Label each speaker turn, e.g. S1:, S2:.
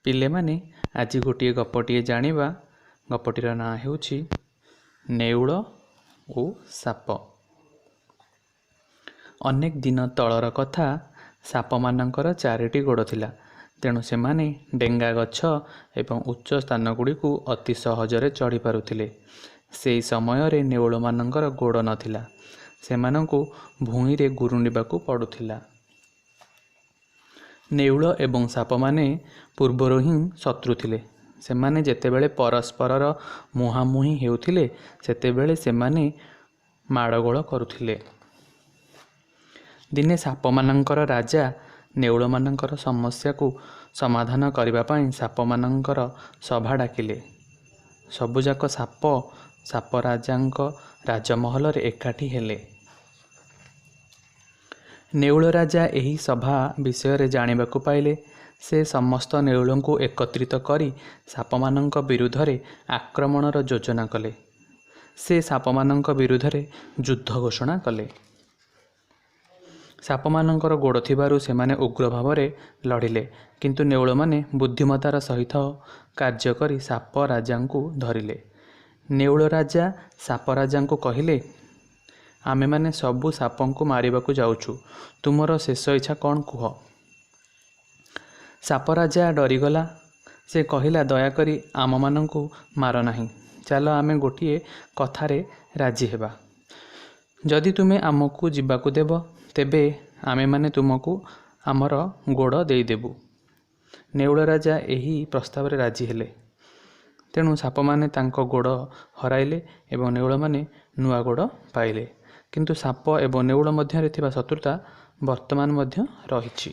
S1: ପିଲେମାନେ, ଆଜି ଗୋଟିଏ ଗପଟିଏ ଜାଣିବା। ଗପଟିର ନାଁ ହେଉଛି ନେଉଳ ଓ ସାପ। ଅନେକ ଦିନ ତଳର କଥା। ସାପମାନଙ୍କର ଚାରିଟି ଗୋଡ଼ ଥିଲା, ତେଣୁ ସେମାନେ ଡେଙ୍ଗା ଗଛ ଏବଂ ଉଚ୍ଚ ସ୍ଥାନଗୁଡ଼ିକୁ ଅତି ସହଜରେ ଚଢ଼ି ପାରୁଥିଲେ। ସେହି ସମୟରେ ନେଉଳମାନଙ୍କର ଗୋଡ଼ ନଥିଲା। ସେମାନଙ୍କୁ ଭୂଇଁରେ ଗୁରୁଣ୍ଡିବାକୁ ପଡ଼ୁଥିଲା। ନେଉଳ ଏବଂ ସାପମାନେ ପୂର୍ବରୁ ହିଁ ଶତ୍ରୁ ଥିଲେ। ସେମାନେ ଯେତେବେଳେ ପରସ୍ପରର ମୁହାଁମୁହିଁ ହେଉଥିଲେ, ସେତେବେଳେ ସେମାନେ ମାଡ଼ଗୋଳ କରୁଥିଲେ। ଦିନେ ସାପମାନଙ୍କର ରାଜା ନେଉଳମାନଙ୍କର ସମସ୍ୟାକୁ ସମାଧାନ କରିବା ପାଇଁ ସାପମାନଙ୍କର ସଭା ଡାକିଲେ। ସବୁଯାକ ସାପ ସାପରାଜାଙ୍କ ରାଜମହଲରେ ଏକାଠି ହେଲେ। ନେଉଳ ରାଜା ଏହି ସଭା ବିଷୟରେ ଜାଣିବାକୁ ପାଇଲେ। ସେ ସମସ୍ତ ନେଉଳଙ୍କୁ ଏକତ୍ରିତ କରି ସାପମାନଙ୍କ ବିରୁଦ୍ଧରେ ଆକ୍ରମଣର ଯୋଜନା କଲେ। ସେ ସାପମାନଙ୍କ ବିରୁଦ୍ଧରେ ଯୁଦ୍ଧ ଘୋଷଣା କଲେ। ସାପମାନଙ୍କର ଗୋଡ଼ ଥିବାରୁ ସେମାନେ ଉଗ୍ର ଭାବରେ ଲଢ଼ିଲେ, କିନ୍ତୁ ନେଉଳମାନେ ବୁଦ୍ଧିମତ୍ତାର ସହିତ କାର୍ଯ୍ୟ କରି ସାପ ରାଜାଙ୍କୁ ଧରିଲେ। ନେଉଳ ରାଜା ସାପ ରାଜାଙ୍କୁ କହିଲେ, ଆମେମାନେ ସବୁ ସାପଙ୍କୁ ମାରିବାକୁ ଯାଉଛୁ। ତୁମର ଶେଷ ଇଚ୍ଛା କ'ଣ କୁହ? ସାପ ରାଜା ଡରିଗଲା। ସେ କହିଲା, ଦୟାକରି ଆମମାନଙ୍କୁ ମାର ନାହିଁ। ଚାଲ, ଆମେ ଗୋଟିଏ କଥାରେ ରାଜି ହେବା। ଯଦି ତୁମେ ଆମକୁ ଯିବାକୁ ଦେବ, ତେବେ ଆମେମାନେ ତୁମକୁ ଆମର ଗୋଡ଼ ଦେଇଦେବୁ। ନେଉଳ ରାଜା ଏହି ପ୍ରସ୍ତାବରେ ରାଜି ହେଲେ। ତେଣୁ ସାପମାନେ ତାଙ୍କ ଗୋଡ଼ ହରାଇଲେ ଏବଂ ନେଉଳମାନେ ନୂଆ ଗୋଡ଼ ପାଇଲେ। କିନ୍ତୁ ସାପ ଏବଂ ନେଉଳ ମଧ୍ୟରେ ଥିବା ଶତ୍ରୁତା ବର୍ତ୍ତମାନ ମଧ୍ୟ ରହିଛି।